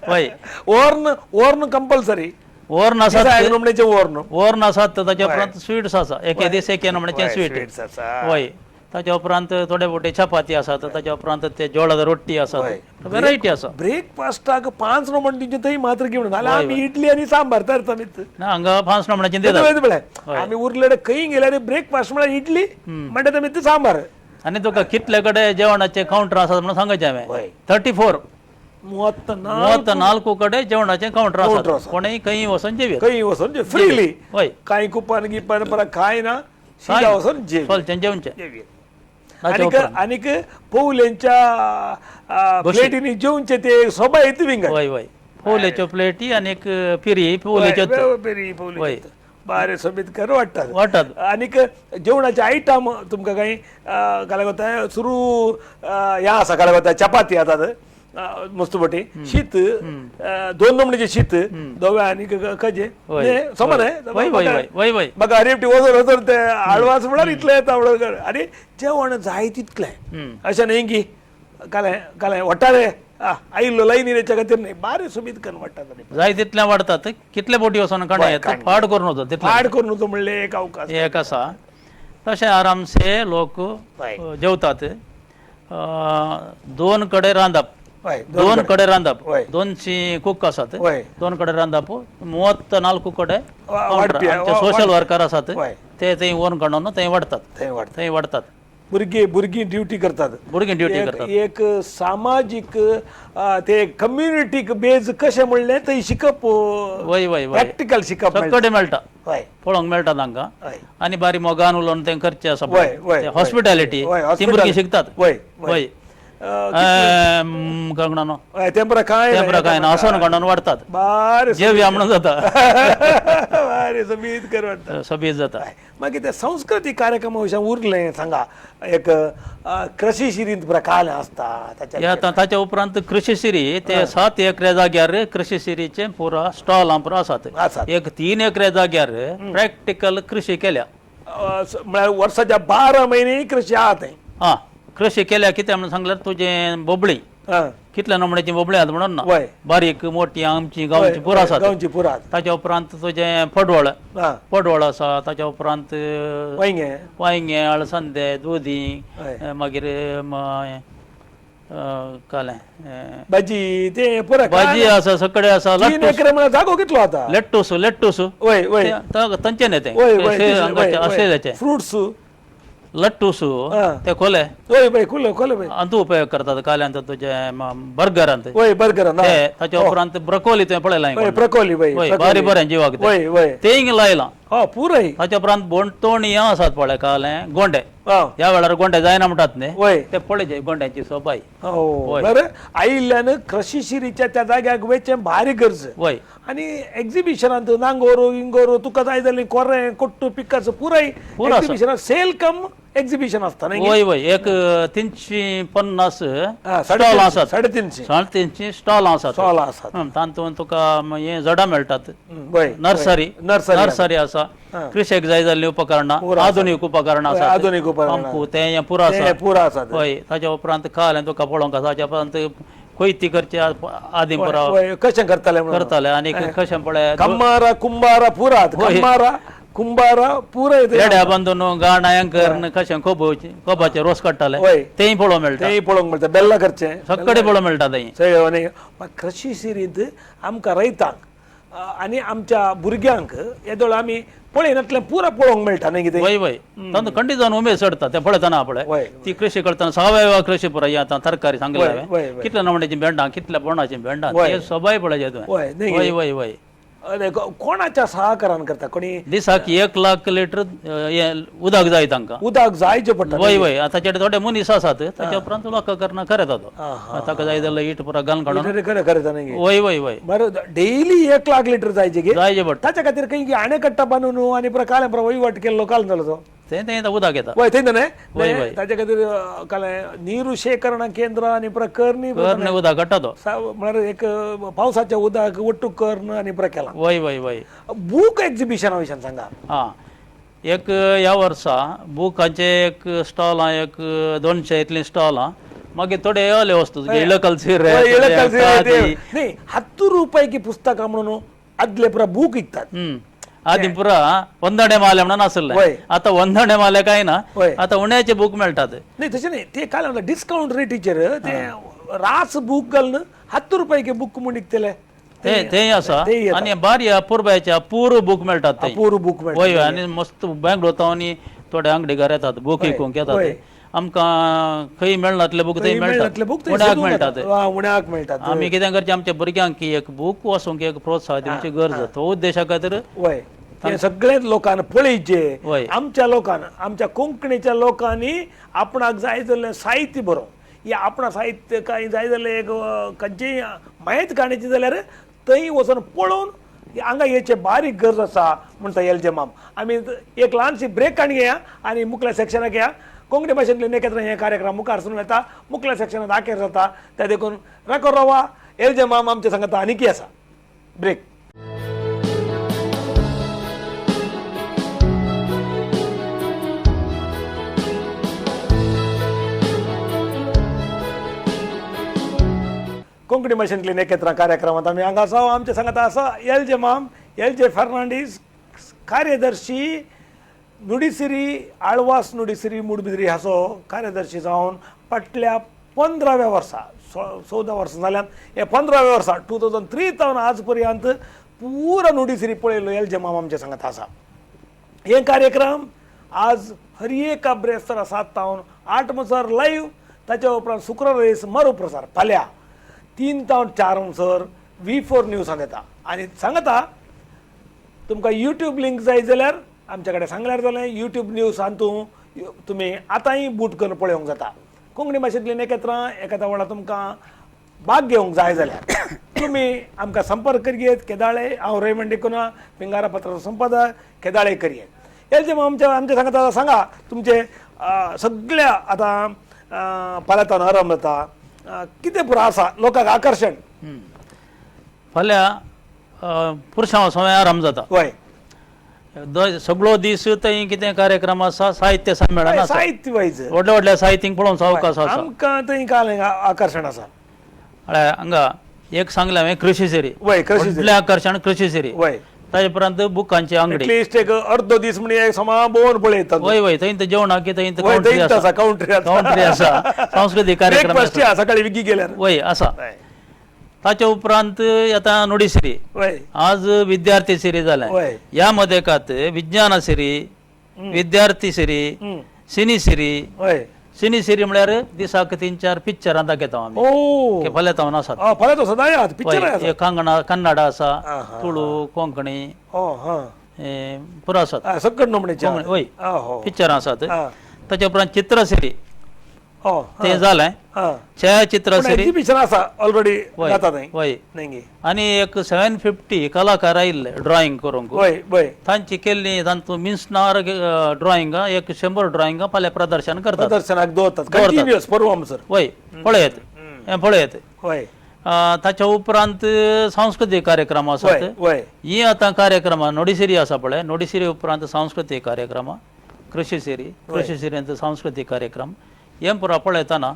हय. ओर्न ओर्न कंपल्सरी ओर्न आसात ओर्न ओर्न आसात. ताच्या उपरांत स्वीट्स आसा एके दीस एके नमण्याचे स्वीट. हय. ताच्या उपरांत थोडे मोटे चपाती आसात. ताच्या उपरांत ते जोळाद रोटी आसात. व्हेरायटी आसा. ब्रेकफास्टाक 5 नमण दिवचे थंय मात्र घेवन नाल्यार आमी इडली आनी सांबार तरता ना हांगा 5 नमणाचे दितात. आमी उरलेले खंय गेल्यार ब्रेकफास्ट म्हळ्यार इडली म्हणटा आमी सांबार. आनी तुका कितले कडेन जेवणाचे कावंटर आसात म्हणून सांगायचें हांवें. 34 34 कडेन जेवणाचे कावंटर आसात. कोणेय खंय वचून जेवया, खंय वचून फ्रीली. कांय कुपान गिपान परत कांय ना, सीधा वचून चलचें जेवचें. आनीक पोवलेंच्या प्लेटींनी जेवचे ते सोबा येत विंगड. वय वय, पोवलेच्यो प्लेटी आनी पिरी पोवलेच्यो पिरी पोवले बारे सोबीत कर वाडटात वाडटात. आनीक जेवणाचे आयटम तुमकां कांय काल सुरू ह्या आसा, काल चपाती आसात मस्त पटी, शीत 2 नमणेचे शीत धवे आनी कजे समान आहे. म्हाका हरेपटी वचून वचून ते आळवास म्हळ्यार इतलें येता म्हणून. आनी जेवण जाय तितलें, अशें न्ही की काल काल वट्टारे आयिल्लो लायनी तेच्या खातीर न्ही, बारे सोबीत करून वाडटात, जाय तितलें वाडटात. कितले बोटी वचून कांडा येता, फाड करून वता तितलें, फाड करून वता म्हणलें एक अवकाश एक आसा. तशें आरामसे लोक जेवतात. 2 कडेन रांदप, 2 कडेन रांदप, 200 कूक आसात, 2 कडेन रांदप, 34 कडेन सोशल वर्कर आसात, ते थंय व्हरून काडून थंय वाडटात, थंय वाडटात. भुरगीं भुरगीं ड्युटी करतात, भुरगीं ड्युटी करतात. एक सामाजीक ते कम्युनिटीक बेज कशें म्हणलें थंय शिकप, वय वय प्रॅक्टिकल शिकप सगळे मेळटा, पळोवंक मेळटा तांकां. आनी बारी मोगान उलोवन तें करचें आसा, हॉस्पिटॅलिटी ती भुरगीं शिकतात. वय वय तेंपरा कांय तेंपरा कांय ना, असोन काडून वाडटात, बारे जेवया म्हणून जाता, बारे सोबीत कर वाडटा, सोबीत जाता. मागीर ते सांस्कृतीक कार्यक्रम उरलें सांगा, एक कृषी शिरींत प्रकार आसता ताच्या उपरांत कृषी शिरी ते 7 एकरे जाग्यार कृषी शिरीचे पुरा स्टॉल पुरा आसात. एक 3 एकरे जाग्यार प्रॅक्टिकल कृषी केल्या, म्हळ्यार वर्साच्या 12 म्हयने कृषी आहा थंय. हा, कृषी केल्या कितें म्हणून सांगल्यार तुजें बोबळी कितल्या नमण्याची बोबळी आहात म्हणून ना, बारीक मोठी आमची गांवची पुरा आसात, गांवची पुरा. ताच्या उपरांत तुजें पडवळ, पडवळ आसा. ताच्या उपरांत वांयगें, वांयगें, अळसंदे, दुदी, मागीर कालें भाजी, ते पुरा भाजी आसा, सगळे आसा. जागो कितलो आता, लेट्टूस, लेट्टूस तांचे न्ही तें ऑस्ट्रेलियाचे फ्रुट्स, लट्टूस ते खोले अंतू उपयोग करतात काल्यांत तुजे बर्गरांत. ते ताच्या उपरांत ब्रोकोली तुवें पळयलां, ब्रोकोली बारी बरें जिवाक तेंय लायलां पुराय. ताच्या उपरांत बोंटोणयां आसात पळय, कालें गोंडे, ह्या वेळार गोंडे जायना म्हणटात न्ही, ते पळयचे गोंड्यांची सोबाय. बरें आयिल्ल्यान कृषी शिरीच्या त्या जाग्याक वयचें भारी गरज. वय, आनी एक्झिबिशनांत नांगोर इंगोर तुका जाय जाल्यार कोरें कोट्टू पिकाचो पुराय एक्झिबिशनात सेल कम एक्झिबिशन आसता न्ही. वय वय, एक 350 स्टॉल आसात, 350 350 स्टॉल आसात, स्टॉल आसात. तातूंत तुका हें झाडां मेळटात, नर्सरी, नर्सरी आसा, कृषीक जाय जाल्लीं उपकरणां, आधुनीक उपकरणां आसात, आधुनीक उपकरणां, पंपू तें पुरो आसा, पुरो आसा. हय, ताच्या उपरांत काल तुका पळोवंक आसा. ताच्या उपरांत कोयती करचे आदी पुरा कशें करताले करताले, आनी कशें पळय कम्मारा कुंबारा पुरा, कम्मारा कुंबारा पुरा येड्या बांदून गाणां करून कशें कोबाचे रोस काडटाले, तेंय पळोवंक मेळटा, तेंय पळोवंक मेळटा. बेल्लां करचें सगळे पळोवंक मेळटा थंय. कृषी शिरींत आमकां रयतांक आनी आमच्या भुरग्यांक येदोळ आमी पळयनातलें पुरा पळोवंक मेळटा न्ही कितें. वय वय, तांकां खंडीत जावन उमेद चडटा तें पळयतना पळय ती कृषी करतना सावयवा कृषी पुरा ही आतां तरकारी सांगले हांवें, कितल्या नमण्याची भेंडां, कितल्या बोंडाची भेंडां, ते सोबाय पळयचें तुवें. वय वय वय, कोणाच्या सहकारान करता कोणी दिसाक 1 लाख लिटर उदक जाय तांकां, उदक जायचें पडटा. वय वय, ताचे थोडे मनीस आसात, ताच्या उपरांत लोकां करना खरें तो ताका जाय जाल्यार it पुरा घालून काडून खरें खरें. वय वय वय, बरें डेली 1 लाख लिटर जायचे जायचे पडटा. ताच्या खातीर खंय अणेकट्टा बांदून आनी पुरा काल वहिवाट केल्लो काल जालो तो तें तें उदक येता. वय थंय न्हय, ताच्या खातीर काल नीर शेकरण केंद्र आनी पुरा करणी उदक काडटा तो, म्हळ्यार एक पावसाच्या उदक ಒಟ್ಟು कर्ण आनी पुरा केला. वय वय वय, बूक एक्झिबिशना विशयान सांगा. आं, एक ह्या वर्सा बुकांचे एक स्टॉल आहा, एक 200 इतलीं स्टॉल आहा. मागीर थोडे येवले वस्तू इळकल सिरे न्ही 10 रुपयाची पुस्तकां म्हणून आदले पुरा बूक विकतात. आदी पुरा वंदणे माले म्हणून आसले, आतां वंदणे माले काय ना, आतां उण्याचे बूक मेळटात. न्ही तशें न्ही, ते काल डिस्कावंट रेटीचेर ते रास बूक घालून 10 रुपयाचे बूक म्हूण विकतले ते तेय आसा. आनी बारी अपुरबायचे अपूर्व बूक मेळटात, अपूर्व बूक मेळटा. वय, आनी मस्त बेंगलोर आनी थोडे अंगडीकार येतात बूक विकूंक येतात. आमकां खंय मेळनातले बूक थंय मेळटात, उण्याक मेळटात, उण्याक मेळटात. आमी कितें करचें, आमच्या भुरग्यांक एक बूक वाचूंक एक प्रोत्साहन दिवची गरज, तो उद्देशा खातीर वय हे सगळेच लोकांना पळयचे. आमच्या लोकांना, आमच्या कोंकणीच्या लोकांनी आपणाक जाय जाल्लें साहित्य बरोवं, हे आपणा साहित्य कांय जाय जाल्यार एक खंयचीय म्हायती काडची जाल्यार थंय वचून पळोवन हांगा येचे बारीक गरज आसा म्हणटा एल जे माम. आमी एक ल्हानशी ब्रेक काडून घेया आनी मुखल्या सेक्शनाक या. कोंकणी भाशेंतले नेकेत्र हे कार्यक्रम मुखार सुरू येता, मुखल्या सेक्शनात आखेर जाता, त्या देखून राखो रवा. एल जे माम आमच्या सांगता आनीकी आसा ब्रेक. कोंकणी भाशेंतली नेकेत्रां कार्यक्रमांत आमी हांगा आसा. आमच्या सांगाता आसा एल जे माम, एल जे फर्नांडीस, कार्यदर्शी नुडीसिरी, आळवास नुडीसिरी मुडबिद्री हाचो कार्यदर्शी जावन फाटल्या 15व्या वर्सा, 14 वर्सां जाल्यान, हे 15व्या वर्सा 2003 तावन आज पर्यंत पुरा नुडीसिरी पळयलो एल जे माम आमच्या सांगाता आसा. हे कार्यक्रम आज हर एका ब्रेस्तारा 7 तावन 8 म्हणसर लायव्ह, ताच्या उपरांत शुक्रार दीस मरुप्रसार फाल्यां 3 तावन 4 म्हणसर V4 न्यूजान येता. आनी सांगता तुमकां युट्यूब लिंक जाय जाल्यार आमच्या कडेन सांगल्यार जालें, युट्यूब न्यूज हातूं तुमी आतांय बूट करून पळोवंक जाता. कोंकणी भाशेंतलीं नेकेत्रां एखाद्या वेळार तुमकां भाग घेवंक जाय जाल्यार तुमी आमकां संपर्क करयेत. केदाळे, हांव रेमंड डिकुन्हा, पिंगारा पत्राचो संपादक, केदाळे करयेत. हें जे आमच्या आमच्या सांगता सांगा तुमचे सगळ्या आतां फाल्यां आरंभ जाता, कितें पुरो आसा लोकांक आकर्शण? फाल्यां पुरसांव सगळें आरंभ जाता. वय सगळो दीस थंय कितें कार्यक्रम आसा, साहित्य संमेलन आसा, साहित्य वायज व्हडल्या व्हडल्या साहित्यींक पळोवंक अवकाश आसा. आमकां थंय काल आकर्शण आसा. हांगा एक सांगलें हांवें कृशी सिरी, वय कृशी व्हडलें आकर्शण कृशी सिरी. वय ताजे उपरांत बुकांची आंगडी, एटलिस्ट एक अर्दो दीस म्हणजे समा भोंवन पळयता. वय वय थंय जेवणाक थंय काउंटरी आसा, काउंटरी आसा, सांस्कृतीक कार्यक्रम सकाळी विकी गेल्यार वय आसा. ताच्या उपरांत आतां नुडीसिरी, आज विद्यार्थी सिरी जालें, ह्या मदेकात विज्ञान सिरी, विद्यार्थी सिरी, सिनी सिरी. सिनी सिरी म्हळ्यार दिसाक 3-4 पिक्चरां दाखयता आमी, फाल्यां तावन आसात. कन्नड आसा, तुळू, कोंकणी पुरो आसात, वय पिक्चरां आसात. ताच्या उपरांत चित्रसिरी तें जालें, छायाचित्र सिरी ऑलरेडी वय. आनी एक 750 कलाकार आयिल्ले ड्रॉइंग करूंक, तांची केल्ली तांतूं मिन्सनार ड्रॉइंग एक 100 ड्रॉइंगां फाल्यां प्रदर्शन करतात, प्रदर्शनाक दवरतात. वय पळयत हें पळयत. ताच्या उपरांत सांस्कृतीक कार्यक्रम आसात. ही आतां कार्यक्रमां नोडिसिरी आसा पळय, नोडिसिरी उपरांत सांस्कृतीक कार्यक्रमां, कृशी सिरी, कृशी सिरींत सांस्कृतीक कार्यक्रम हें पुरो पळयतना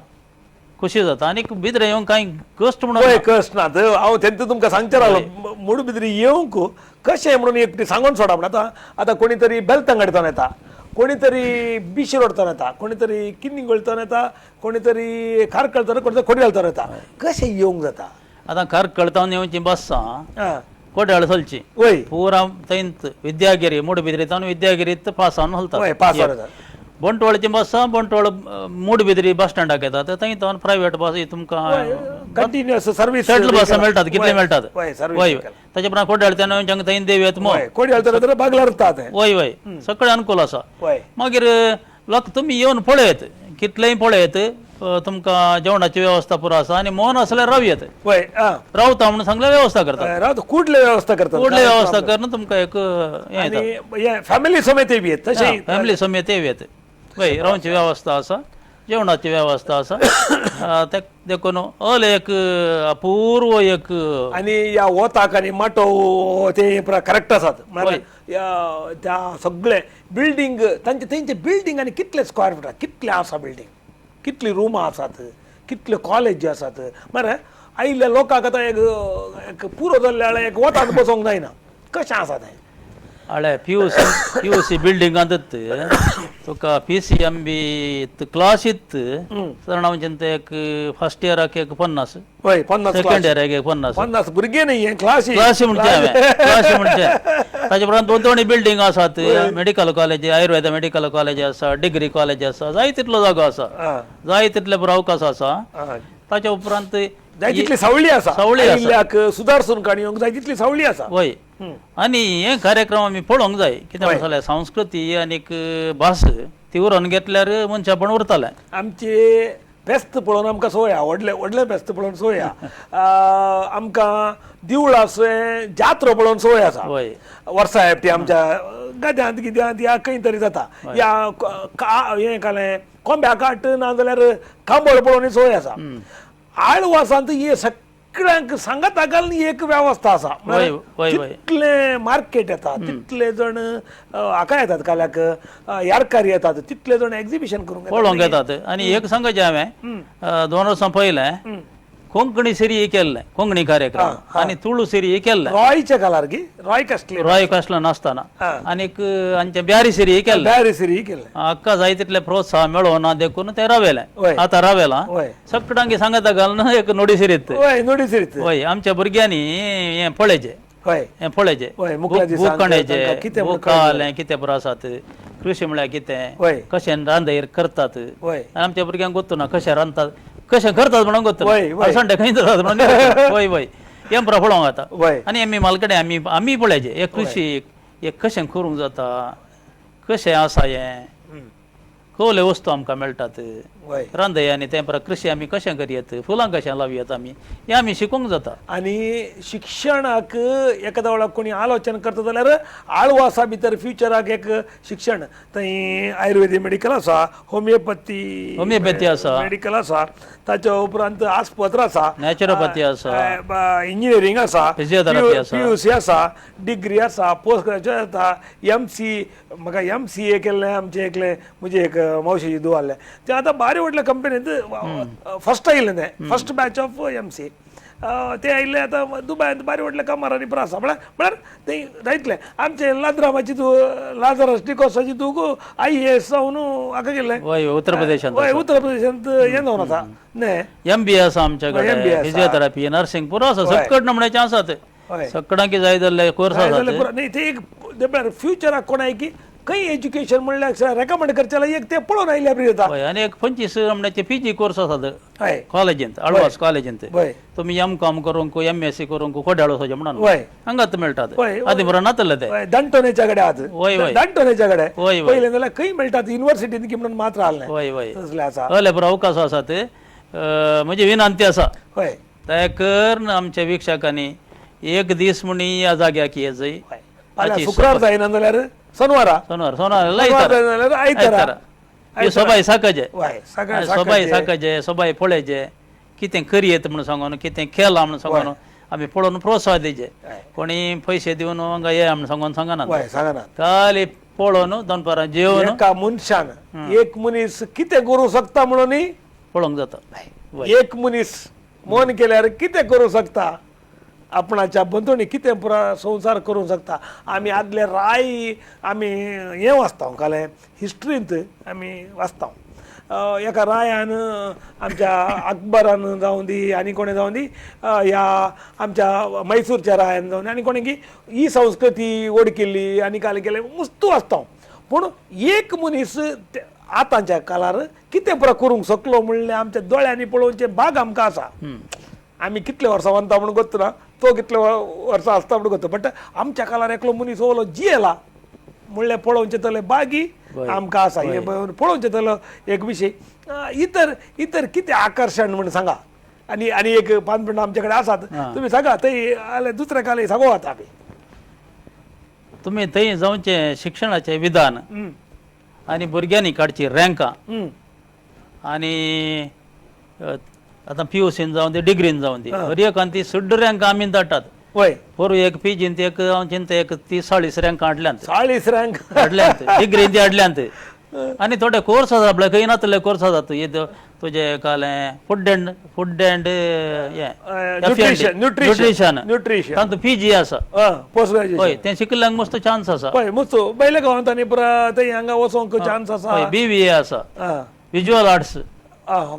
खुशी जाता. आनी बिद्रे येवंक कांय कश्ट म्हणून कश्ट ना. हांव तेंच तुमकां सांगचें रावलो, मुडबिद्री येवंक कशें म्हणून एक सांगून सोडा. म्हण आतां आतां कोणी तरी बेलतंगडतान येता, कोणी तरी बिशी रोडतान येता, कोणी तरी किन्नी येता, कोणी तरी खारकळतान, कोणी तरी कोडयाळतान येता, कशें येवंक जाता? आतां खारकळतान येवची बस्सां कोड्याळ चलची वय पुरा थंयत विद्यागिरी मुडबिद्री तावन विद्यागिरीत पासान चलतात. पास बंटवाळची बस बंटवाळ मुडबिद्री बस स्टँडाक येतात, थंय तावन प्रायवेट बस तुमकां कंटिन्युअस सर्वीस शटल बस मेळटात, कितले मेळटात. वय ताचे उपरांत कोड्याळच्यान थंय देव कोड्याळ बागलार. वय वय सगळें अनुकूल आसा. मागीर लोक तुमी येवन पळयत, कितलेंय पळयत, तुमकां जेवणाची वेवस्था पुरो आसा. आनी मन आसल्यार राव येत, रावता म्हणून सांगल्यार वेवस्था करतात, कुडले वेवस्था करतात, कुडले वेवस्था करून तुमकां एक फॅमिली समेत बी येत, तशें फॅमिली समेत येत. वय रावची वेवस्था आसा, जेवणाची वेवस्था आसा. ते देखून अल एक अपूर्व एक. आनी ह्या वताक आनी माटोव ते करेक्ट आसात. त्या सगळे बिल्डींग तांचे तेंचे बिल्डींग आनी कितले स्क्वेअर फीट, कितले आसा बिल्डींग, कितली रुमां आसात, कितल्यो कॉलेजी आसात. मरे आयिल्ल्या लोकांक आतां एक पुरो जाल्ल्या एक वताक बसोंक जायना, कशें आसा तें? हळे पीयूसी बिल्डिंगांत तुका पीसीएमबी क्लास इತ್ತು. सादारण हांव चिंता एक फर्स्ट इयराक एक 50, वय 50, सेकंड इयराक एक 50. 50 भुरगे न्ही, हें क्लासी. क्लासी म्हणचे हांवें, क्लासी म्हणचे. ताचे उपरांत दोन दोन बिल्डिंग आसात, medical college, Ayurveda medical college आसा, डिग्री कॉलेज आसा, जाय तितलो जागो आसा, जाय तितले पुरो अवकाश आसा. ताच्या उपरांत जाय तितली सावळी आसा. सावळी आसा. आयिल्ल्याक सुदारसून काणयोंक जाय तितली सावळी आसा. वय, आनी हे कार्यक्रम आमी पळोवंक जाय. कितें जाल्यार संस्कृती आनीक भास ती उरोवन घेतल्यार मनशापण उरतलें. आमचे फेस्त पळोवन आमकां सोया, व्हडले व्हडले फेस्त पळोवन सोया, आमकां दिवळां जात्रो पळोवन सोय आसा. वय. वर्सा एकटी आमच्या गद्यांत कित्यांत या खंय तरी जाता, या हें कालें कोंब्या काट ना जाल्यार कांबळ पळोवन सोय आसा. आळवासांत हे सगळ्यांक सांगाता घालून एक वेवस्था आसा. वय वय वय तितले मार्केट येता, तितले जण हाका येतात, काल्याक यारकारी येतात, तितले जण एक्झिबिशन करूंक पळोवंक येतात. आनी एक सांगायचें हांवें, 2 वर्सां पयलें कोंकणी सिरी केल्लें, कोंकणी कार्यक्रम आनी तुळू सिरी केल्लें. रॉयच्या कालार की रॉय कसले रॉय कसलो नासतना, आनीक आमचे ब्यारी सिरी केल्लें. ब्यारी सिरी केल्लें. हाका जाय तितलें प्रोत्साहन मेळोना देखून तें रावेलें. आतां रावेलां सगळ्यांक सांगता घालून एक नुडी सिरीत. वय, नुडी सिरीत. वय, आमच्या भुरग्यांनी हें पळयचें. हें पळयचें, बुक कांडायचें, बुकालें कितें पुरो आसात, कृशी म्हळ्यार कितें, कशें रांदयर करतात. आमच्या भुरग्यांक गोत्तू ना कशें रांदतात, कशें करतात म्हणून गोत्तू, संडे खंय जातात म्हणून. वय वय, हें पुरो पळोवंक जाता. आनी आमी मालकडे आमी आमी पळयचें, हे कृशी हे कशें करूंक जाता, कशें आसा, हें कसल्यो वस्तू आमकां मेळटात रांदय, आनी तें पुरो कृशी आमी कशें करयत, फुलां कशें लावयत आमी, हें आमी शिकूंक जाता. आनी शिक्षणाक एखाद्या वेळार कोणी आलोचन करता जाल्यार आळवासा भितर फ्युचराक एक शिक्षण, थंय आयुर्वेदीक मेडिकल आसा, होमिओपॅथी होमिओपॅथी आसा, मेडिकल आसा, ताच्या उपरांत आस्पत्र आसा, नॅचरोपॅथी आसा, इंजिनियरींग आसा, फिजियोथेरपी आसा, पीयूसी आसा, डिग्री आसा, पोस्ट ग्रॅज्युएट आसा, एमसी, म्हाका एमसीए केल्लें आमचें एकलें म्हजें एक मावशेची धूव आहलें, तें आतां बारी व्हडल्या कंपनीत फर्स्ट आयिल्लें, तें फर्स्ट बॅच ऑफ एमसी ते आयिल्ले. आतां दुबायांत बारी व्हडल्या कामारांनी पुरो आसा. म्हळ्यार तें जायतलें. आमचें लाजरामाची धूव, लाजरस डिकोसाची धूव आयएएस जावन हाका गेल्लें. उत्तर प्रदेशांत. वय, उत्तर प्रदेशांत हें जावन आसा न्ही. एमबीए आसा आमच्या कडेन, फिजियोथेरपी, नर्सिंग पुरो आसा, सकट नमुन्याचें आसात, सगळ्यांक जाय जाल्ले कोर्स आसात. न्ही ते एक म्हळ्यार फ्युचराक कोणाय की खंय एज्युकेशन म्हणल्यार रेकमेंड करचें एक ते पळोवन आयिल्ल्या बरी जाता. आनी एक 25 नमुन्याचे पीजी कोर्स आसात कॉलेजींत, आळवास कॉलेजींत. तुमी एम कॉम करूंक, एमएससी करूंक कोड्याळ वचचें म्हणून हांगात मेळटात. आदी बरो नातले ते दांटोनेच्या कडेन आहात. दांटोनेच्या कडेन पयलें जाल्यार खंय मेळटात युनिव्हर्सिटीन की म्हणून मात्र आहलें. वय वय, तसलें आसा. हय, बरो अवकाश आसात. म्हजी विनंती आसा, हय, दया करून आमच्या वीक्षकांनी एक दीस म्हूण ह्या जाग्याक येजय. शुक्रार जायना जाल्यार सोनवारा, सोनवार, सोनवार, आयतारा, सोबाय साकाचे, सोबाय साकाचे, सोबाय पळयचे, कितें करयेत म्हणून सांगून, कितें केलां म्हणून सांगून आमी पळोवन प्रोत्साहन दिवचे. कोणी पयशे दिवन हांगा ये म्हणून सांगून सांगना, खाली पळोवन दनपारां जेवन एका मनशान एक मनीस कितें करूं शकता म्हणून पळोवंक जाता. एक मनीस मन केल्यार कितें करूं शकता, आपणाच्या बंधुणी कितें पुरा संवसार करूंक शकता. आमी आदले राय आमी हें वाचता, कालें हिस्ट्रींत आमी वाचता, एका रायान आमच्या अकबरान जावं दी आनी कोणें जावं दी, ह्या आमच्या मैसूरच्या रायान जावं दी आनी कोणें की ही संस्कृती ओड केल्ली आनी कालें केलें मुस्तू वाचता. पूण एक मनीस आतांच्या काळार कितें पुरा करूंक शकलो म्हणलें आमच्या दोळ्यांनी पळोवचें भाग आमकां आसा. आमी कितले वर्सां वता म्हणून गोत्त ना, तो कितले वर्सां आसता म्हणून गोत्त, बट आमच्या काळार एकलो मनीस ओलो जियेला म्हणल्यार पळोवचें तले बागी आमकां आसा. हें पळोवचें तलो एक विशय. इतर इतर कितें आकर्शण म्हण सांगा. आनी आनी एक 5 मिनटां आमचे कडेन आसात, तुमी सांगा थंय आले दुसऱ्या काले सांगू आतां आमी. तुमी थंय जावचें शिक्षणाचें विधान आनी भुरग्यांनी काडची रँकां आनी आतां पीयूसीन जावं दी, डिग्रीन जावं दी, हर एकान ती सुड्ड रँकां आमी धाडटात. वय, पोरूं एक पीजीन ती एक हांव चिंता एक 30-40 रँकां हाडल्यांत, 40 रँक हाडल्यांत, डिग्रीन ती हाडल्यांत. आनी थोडे कोर्स आसा आपल्या खंय नातले कोर्स आसात, तुजे कालें फूड अँड हें न्यूट्रिशन न्यूट्रिशन तातूंत पी जी आसा, पोस्ट ग्रॅज्युएशन. हय, तें शिकिल्ल्यांक मस्त चान्स आसा. पळय मस्त पयले गांवांत आनी पुरा थंय हांगा वचोंक चान्स आसा. बी व्ही ए आसा, विज्युअल आर्ट्स,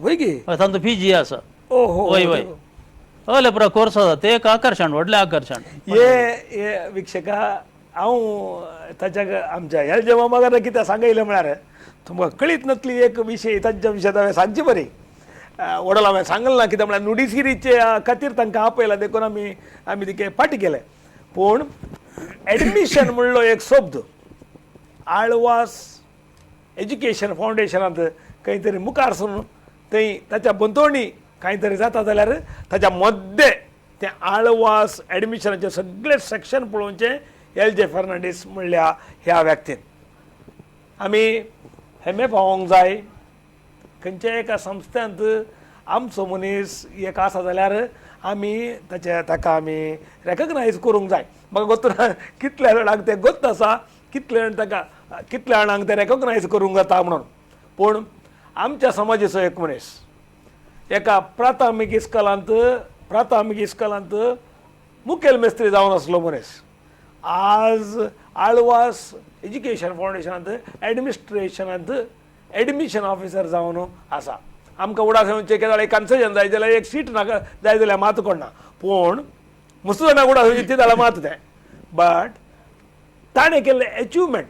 वय की तातूंत पी जी आसा. ओहो, वय वय, हय पुरा कोर्स आसा. ते एक आकर्शण, व्हडलें आकर्शण. हे हे वीक्षका, हांव ताच्या आमच्या ह्या जेव्हा मागीर कितें सांगयलें म्हळ्यार तुमकां कळीत नासली एक विशय, तांच्या विशयात हांवें सांगची बरी वडल हांवें सांगलें ना, कितें म्हळ्यार नुडिसिरीचे खातीर तांकां आपयला देखून आमी आमी तिके फाटी केलें. पूण एडमिशन म्हणलो एक शब्द आळवास एज्युकेशन फावंडेशनांत खंय तरी मुखार सरून थंय ताच्या भोंवतणी कांय तरी जाता जाल्यार ताच्या मद्दे तें आळवास एडमिशनाचें सगळें सेक्शन पळोवचें एल जे फर्नांडीस म्हणल्या ह्या व्यक्तीन. आमी हेमे पावोंक जाय खंयच्याय एका संस्थेंत आमचो मनीस एक आसा जाल्यार आमी ताचे ताका आमी रेकग्नायज करूंक जाय. म्हाका गोत्त ना कितल्या जाणांक तें गोत्त आसा, कितले जाण ताका कितल्या जाणांक तें रेकग्नायज करूंक जाता म्हणून. पूण आमच्या समाजाचो एक मनीस एका प्राथमीक इस्कलांत मुखेल मेस्त्री जावन आसलो मनीस आज आळवास एज्युकेशन फावंडेशनांत एडमिनिस्ट्रेशनांत एडमिशन ऑफिसर जावन आसा. आमकां उडास येवचें केदाळ एक कन्सेशन जाय जाल्यार एक सीट नाका जाय जाल्यार मात कोणना, पूण मस्त जाणां उडास येवची ती जाल्यार मात तें. बट ताणें केल्लें एचिवमेंट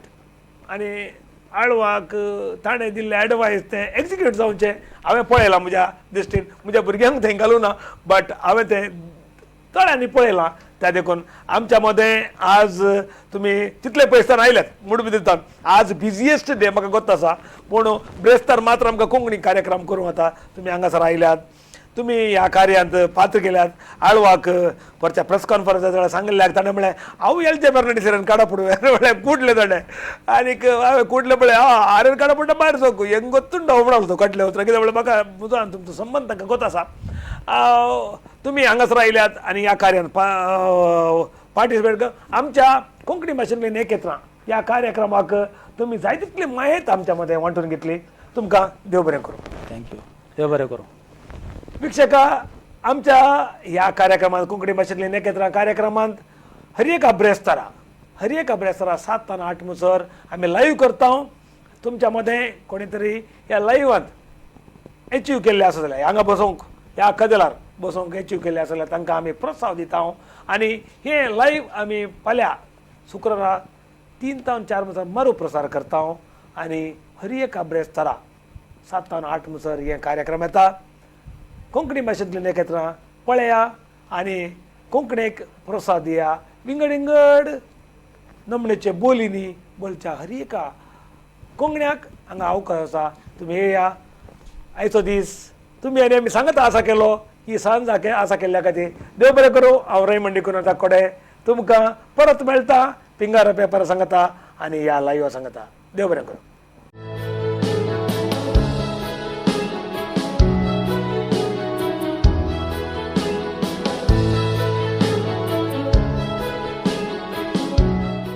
आनी आळवाक ताणें दिल्लें एडवायस तें एक्जिक्यूट जावचें हांवें पळयलां म्हज्या दृश्टीन. म्हज्या भुरग्यांक थंय घालूं ना, बट हांवें तें तळ्यांनी पळयलां. त्या देखून आमच्या मदें आज तुमी तितले पयसान आयल्यात मुडबिद्रींतल्यान, आज बिजिएस्ट डे म्हाका गोत्त आसा, पूण ब्रेस्तार मात्र आमकां कोंकणी कार्यक्रम करूंक वता. तुमी हांगासर आयल्यात, तुमी ह्या कार्यांत पात्र केल्यात. आळवाक परच्या प्रेस कॉन्फरन्स जाल्यार सांगिल्ल्याक ताणें म्हळें हांव एल जे फर्नांडीस काडा पडू म्हळ्यार कुडलें ताणें आनीक हांवें कुडलें पळय आरेन काडा पडटा भायर सो हें गोत्तुंडो म्हणलो तो कटले उतरां कितें म्हळ्यार म्हाका म्हजो आनी तुमचो संबंद तांकां गोत आसा. तुमी हांगासर आयल्यात आनी ह्या कार्यान पार्टिसिपेट आमच्या कोंकणी भाशेंतली नेकेत्रां ह्या कार्यक्रमाक तुमी जाय तितली मायत आमच्या मदें वांटून घेतली. तुमकां देव बरें करूं. Thank you, देव बरें करूं. वीक्षका, आमच्या ह्या कार्यक्रमांत कोंकणी भाशेंतली नेकेत्रां कार्यक्रमांत हर एका ब्रेस्तारा 7 आनी 8 मुसर आमी लायव्ह करता. तुमच्या मदें कोणी तरी ह्या लायव्हांत एचीव केल्लें आसा जाल्यार हांगा बसोवंक ह्या कदेलार बसोवंक एचीव केल्लें आसा जाल्यार तांकां आमी प्रोत्साहन दिता. आनी हें लायव्ह आमी फाल्यां शुक्रारा 3 ते 4 मुसर मरू प्रसार करता. आनी हर एका ब्रेस्तारा 7 आनी 8 मुसर हे कार्यक्रम येता. कोंकणी भाशेंतली नेकेत्रां पळया आनी कोंकणीक प्रोत्साहन दिया. विंगड विंगड नमणेचे बोलींनी बोलच्या हर एका कोंकण्याक हांगा अवकाश आसा. तुमी येया. आयचो दीस तुमी आनी आमी सांगता आसा केलो ही सांज आसा केल्ल्या खातीर देव बरें करूं. हांव रेमंड डिकुन्हा कोडे तुमकां परत मेळटा पिंगारा पेपर सांगता आनी ह्या लायव्हा सांगता. देव बरें करूं.